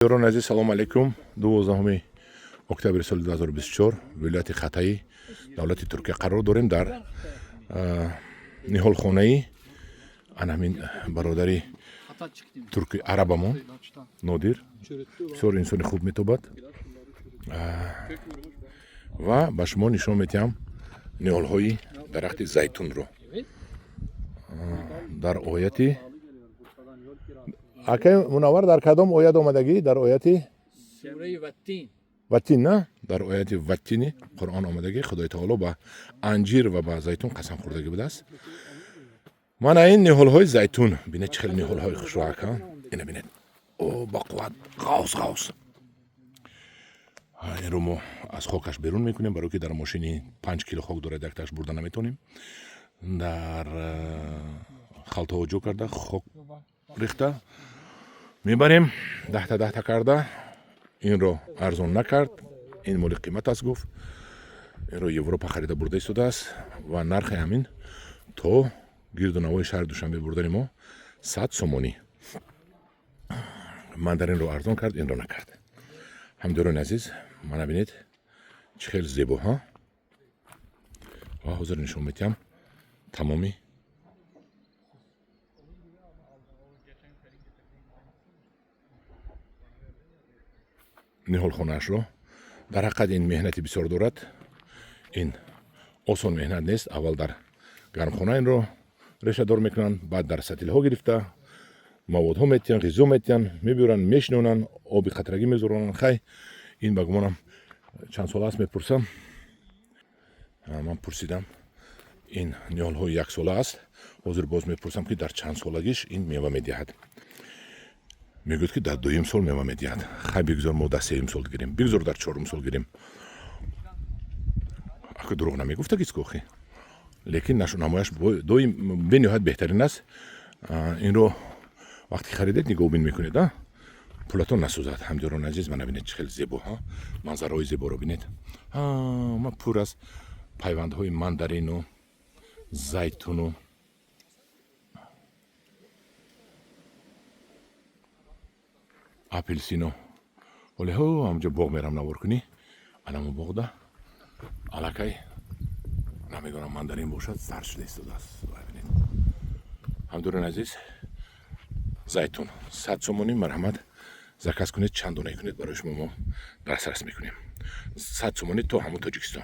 Ёрони азиз, салому алайкум. 12 октябри соли 2024, вилояти Хатаи, давлати Туркия қарор дорем, дар ниҳолхонаи ана ҳамин бародари турки арабамон Нодир. Бисёр инсони хуб метобад ва ба шумо нишон медиҳам ниҳолҳои дарахти зайтунро. Дар ояти, акай Мунаввар, дар кадом оят омадагӣ? Дар ояти Ваттин, на, дар ояти Ваттини Қуръон омадагӣ. Худои таоло ба анҷир ва ба зайтун қасам хӯрдагӣ будааст. Мана ин ниҳолҳои зайтун, бинед, чӣ хел ниҳолҳои хушрӯ, ака. Ина бинед, о, ба қувват, ғавс ғавс. Инро мо аз хокаш берун мекунем, барое ки дар мошини 5 кило хок дорад, якташ бурда наметавонем. Дар халтаҳо ҷо карда, хок рехта мебарем, 10-та 10-та карда. Инро арзон накард, ин моли қимат аст, гуфт. Инро Европа харида бурда истодааст ва нархи ҳамин то гирду навои шаҳри Душанбе бурдани мо 100 сомонӣ. Мандаринро арзон кард, инро накард. Ҳамдиёрони азиз, мана бинед, чӣ хел зебо ҳа. Ва ҳозир нишон медиҳам тамоми ниҳолхонаашро. Дар ҳақиқат, ин меҳнати бисёр дорад, ин осон меҳнат нест. Аввал дар гармхона инро решадор мекунанд, баъд дар сатилҳо гирифта маводҳо метиҳанд, ғизо метиҳанд, мебиёранд, мешинонанд, оби қатрагӣ мезоронанд. Хай, ин ба гумонам чанд сола аст, мепурсам. Ман пурсидам, ин ниҳолҳои яксола аст. Ҳозир боз мепурсам, ки дар чанд солагиш ин мева медиҳад. Мегӯяд, ки дар дуюм сол мева медиҳад. Хай, бигзор мо дар сеюм сол гирем, бигзор дар чорум сол гирем. Ака дурӯғ намегуфтагист кохи, лекин нашунамояш доим бениҳоят беҳтарин аст. Инро вақте харидед, нигоҳубин мекунед, а пулатон насӯзад. Ҳамдиёрони азиз, мана бинед, чӣ хеле зебо ҳа, манзараҳои зеборо бинед. Ма пур аз пайвандҳои мандарину зайтуну апелсино. Ҳоле ҳо ҳамҷо боғ мерам навор кунӣ. Анамо боғда аллакай, намедонам, мандарин бошад, зард шуда истодааст. Бинед, ҳамдиёрони азиз, зайтун 100 сомонӣ. Марҳамат, заказ кунед, чанд дона кунед, барои шумо мо дастрас мекунем. 100 сомонӣ то ҳамун Тоҷикистон.